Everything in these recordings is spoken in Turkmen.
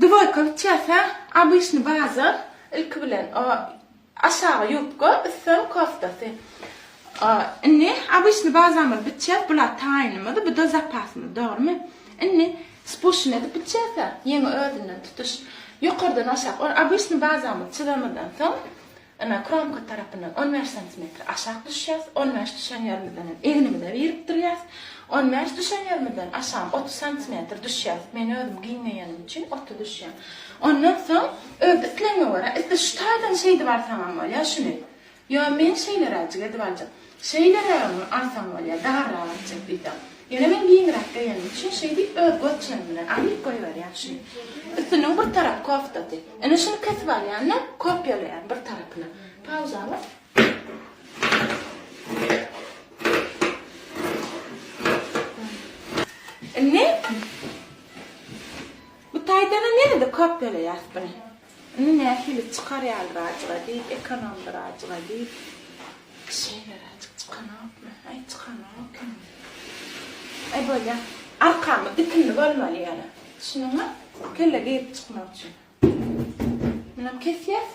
Dwoýka biçýäs-ä, obyçny baza, ilki bilen aşagy ýubka, üstem koftasy. Indi obyçny bazamyzy biçýäs, bular taýynymyz, bu-da zapasymyz, dogrumy? Indi spuşin edip biçýäs-ä, ýeňi özünden tutuş. Ýokardan aşak, ol obyçny bazamyzy çyzamyzdan soň, Ynha, kromka tarapyndan on bäş santimetr aşak düşýäs, on bäş düşen ýerimizden hem egnimize birikdirýäs. On bäş düşen ýerimizden aşagam 30 santimetr düşýäs. Men özüm giňeýenim üçin 30 düşýän. Ondan soň öz islegiňe görä, isle şu taýdan şeýdip alsaňam bolýar şuny. Ýo, men şeýleräjik edip aljak. Şeýlerägini alsaň bolýar, darrak etjek diýseň. Ýöne men giňräk geýenim üçin şeýdip öz gözçenim bilen alyp goýberýän şuny. Üstüniň bir tarapy koftasy. Ine şuny kesip alýan-da, kopýalaýan bir tarapyny. Pauza bas. Indi bu taýdanam ýene-de kopýalaýas buny. Indi nähili çykar ýalyraajyga diýip, ekonomlyraajyga diýip. Şeýleräjik çykanokmy? Aý, çykanok indi. Aý, bolýa. Arkamyz dikinli bolmaly ýöne. Düşündiňmi? Kelle girip çykmak üçin. Munam kesýäs.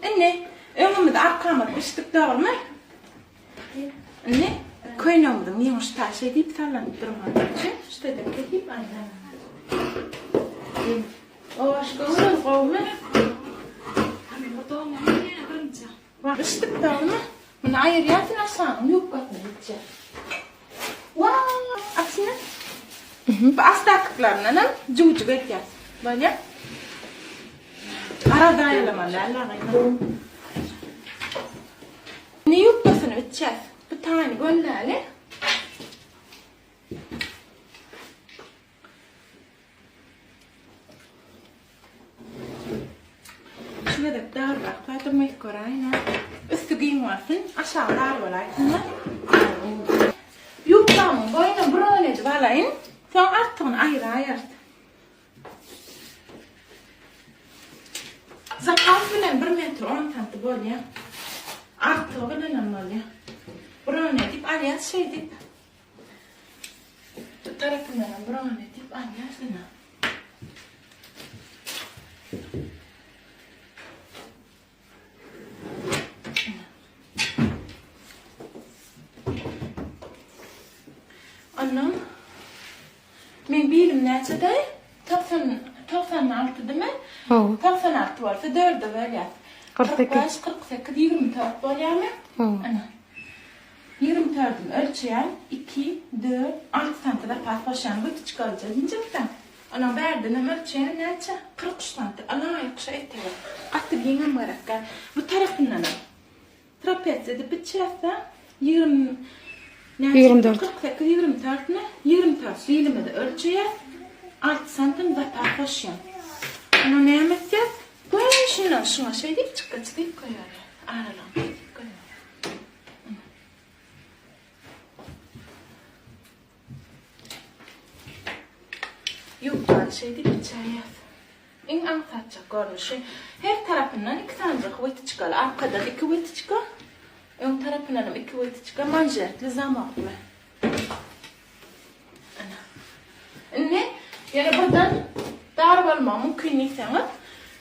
Indi öňümizi arkamyzy biçdik dogrumy? Indi köýnegimiziň ýeňi şu taý şeý diýip sallanyp durmazlygy üçin şu taýdan kesip aýlan. Owaşgöwün gowumy? Bişdik dogrumy? Muny aýyrýarsyň aşagynyň ýubkasyny bitjek. Waw! Açyny. Bu astatyklaryndan hem jüwjük edýäs. Bolýa. Gara daýalamaly däl gyzym. Indi ýubkasyny bitjäs. Bu taýyny gönläli. Şu gezek darrak gaýdyrmaýyk göräýin-ä. Üsti giň bolsun, aşagy dar bolaýsyn-da. Ýubkamyň boýuna bir on edip alaýyn, soň artygyny aýraýarys. Zapas bilen bir metr on santi bolýar. Artygy bilenem bolýar. Bir on edip alýas şeýdip. Bu tarapyndanam bir on edip alýas ine. Ondan men bilim näçe daý? 90 96 dimi? 96 bolsa 4-e bölýäs. 45, 48, 24 bolýarmy? Ana. 24-ni ölçeýän, 2, 4, 6 santy zapas goşýan, wytyçka alja diýjekdä. Onuň bärdenem ölçeýän näçe? 43 santy. Ylaýyk şu etege. Gaty giňem gerek däl. Bu tarapyndanam trapesiýa edip biçýäs-dä. 20 näçe? 24. 48, 24-mi? 24 bilimizi ölçeýäs. 6 santym zapas goşýan. Ony näme etýäs? Göni şundan şuňa şeýdip çykgyç diýip goýberýäs. Aralygyny şeýdip goýberýäs. Ýubkany şeýdip biçäýýäs. Iň aňsatjak görnüşi. Her tarapyndan iki sanyjak wytyçkaly. Arkadan iki wytyçka, öň tarapyndanam iki wytyçka, manžetli, zamokly. Ana. Indi ýene birden dar bolmagy mümkin diýseňiz,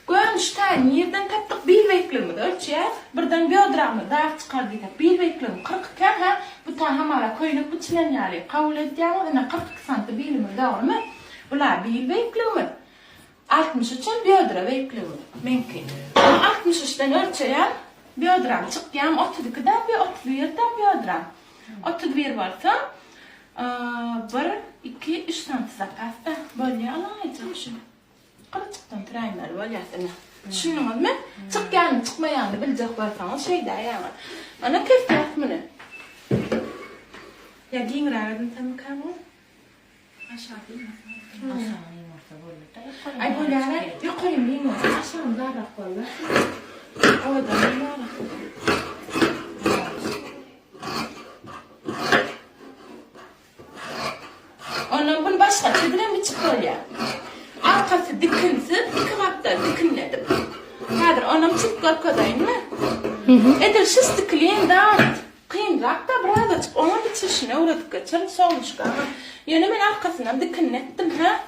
görnüş taýyn nirden tapdyk bil beýikligimizi ölçeýäs. Birden biodramy dar çykar diýsek, bil beýikligim 42 hä, bu ta hamala köýnek biçilen ýaly kabul edýäňiz, ine 42 santy bilimiz dogrymy? Bula bil beýikligimiz. 63 hem biodra beýikligimiz meňki. Ony 63-den ölçeýän, biodram çykýam 32 dä, 31 dä biodram. 31 bolsa, Bir, iki, üç sany zapasda bolýar alaýjak şu. Gylyçykdan süräýmeli bolýar ine. Düşündiňizmi? Çykýanyny, çykmaýanyny biljek bolsaňyz şeýdäýäňiz. Ana kesýäs muny. Ýa giňräk edinsemmikä bu? Aşagy giň bolsa. Aşagy giň bolsa boldy-da. Aý bolýar-a. Ýokarym giň bolsa, aşagym darrak boldy. Owadan bolýar. Ondan bunu başgaça edibem biçip bolýar. Arkasy dikinsiz, iki gapdal dikinledip. Häzir onam çyzyp görkezeýinmi? Edil şistiklin zat. Kyn zat. Uzynrak-da birazajyk oňa biçilişini öwredip geçerin solnuşkama. Ýöne men arkasyndan dikinini etdim, hä?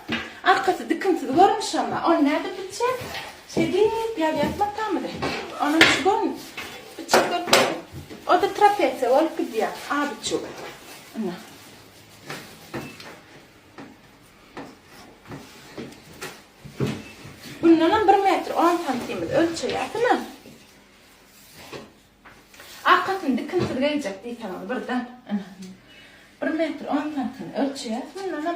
Arkasy dikinsiz görnüş amma. Ony nädip biçýäs? Şeýdip ýazýas matamyzy. Onuň şu görnüş. Biçip görkezin. O-da trapesiýa bolup gidýär. A biçüw. Ine. Bundanam bir metr on santimiz ölçeýäs ine. Arkasyny dikinsiz geýjek diýseňiz birden. Ine. Bir metr on santim ölçeýäs mundanam.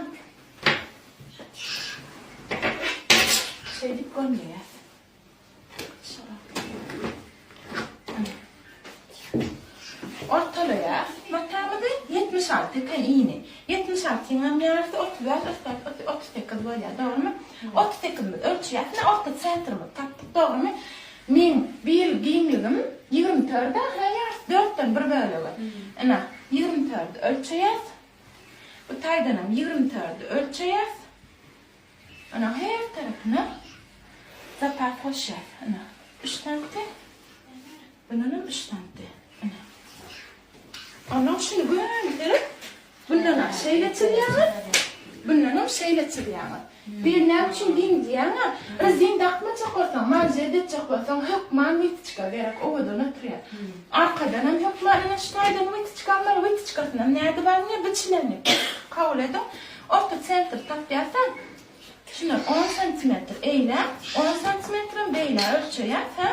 Şeýdip gönleýäs. Ortalaýas matamyzy 76 eken ini. 76-yňam ýarysy 35, 34, 38 bolýar, dogrumy? 38-imizi ölçeýäs. Ine orta sentrimizi tapdyk, dogrumy? Meň bil giňligim 24-ä, hä ýarysy dörtden bir bölegi. Ine, 24-i ölçeýäs. Bu taýdanam 24-i ölçeýäs. Ine her tarapyna zapas goşýas. Ine üç santi. Bundanam üç santi. Ine. Ondan şuny göni serip, bundanam şeýle çyzýaňyz, bundanam şeýle çyzýaňyz. Bir näme üçin giň diýýäň-ä? Rezin dakmajak bolsaň, manžet etjek bolsaň, hökman witiçka gerek, owadan oturýar. Arkadanam hökman ine şu taýdan witiçka almaly, witiçkasynam nädip alynýar, biçileni. Kabul ediň. Orta sentr tapýarsaň, şundan on santimetr eýlä, on santimetrem beýlä ölçeýäs, hä?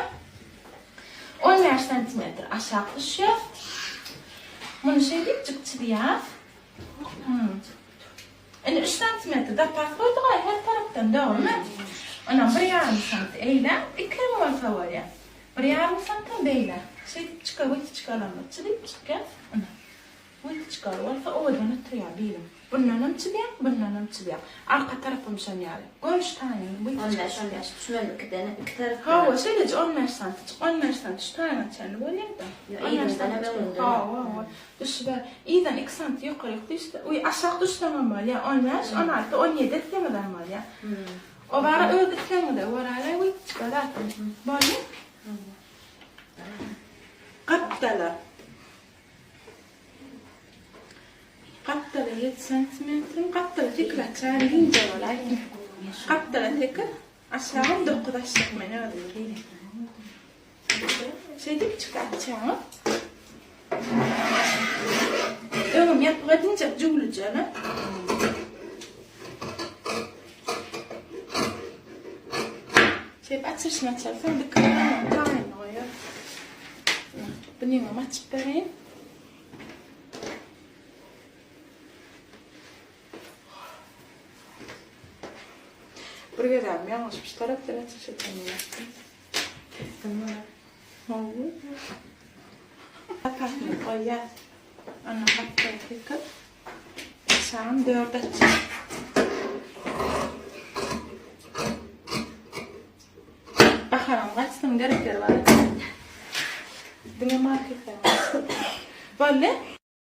15 santimetr aşak düşýär. Muny şeýdipjik çyzýas. Hmm. Indi 3 santimetr zapas goýduk-aý her tarapdan, dogrumy? Ondan bir ýarym santi eýlä, iki hem bolsa bolýar. Bir ýarym santam beýlä. Şeýdip çyka, witiçkalarymyzy çyzyp çykýas. Ine. Witiçkaly bolsa owadan oturýar biliň. Bundanam çyzýaň, bundanam çyzýaň. Arka tarapam şon ýaly. Görnüş taýyny witiçka. On bäş, on bäş düşmeli ikiden, iki tarapdan. Hawa, şeýleje on bäş santiçik, on bäş santi şu taýyna çenli bolýar-da. Ýok, yzyndanam öňünden. Hawa, hawa. Düşüber. Yzdan iki santi ýokaryk düşse, uý, aşak düşseňem bolýar. On bäş, on alty, on ýedi etseňizem bolýar. O bara öz islegiňize görä-le witiçka zat. Boldy? Gapdala. Gapdala ýedi santimetrim, gapdala sekiz açar, giňje bolaýsyn. Gapdala sekiz, aşagam dokuz açjak men özüm giň. Şeýdip çyk açýaňyz. Öňüm ýapyk edinjek jüwlüjene. Şeýdip açylyşyny açarsyň, dikip taýyny goýar. Bunyňam açyp bereýin. Bir gezegem ýalňyşyp şu tarapdan açyş edenini ýapdym. Zapasyny goýýas. Ondan gapdal söküp, aşagam dört açýas. Baharam gaçsyn gerekleri bar. Diňe marketden. Boldy.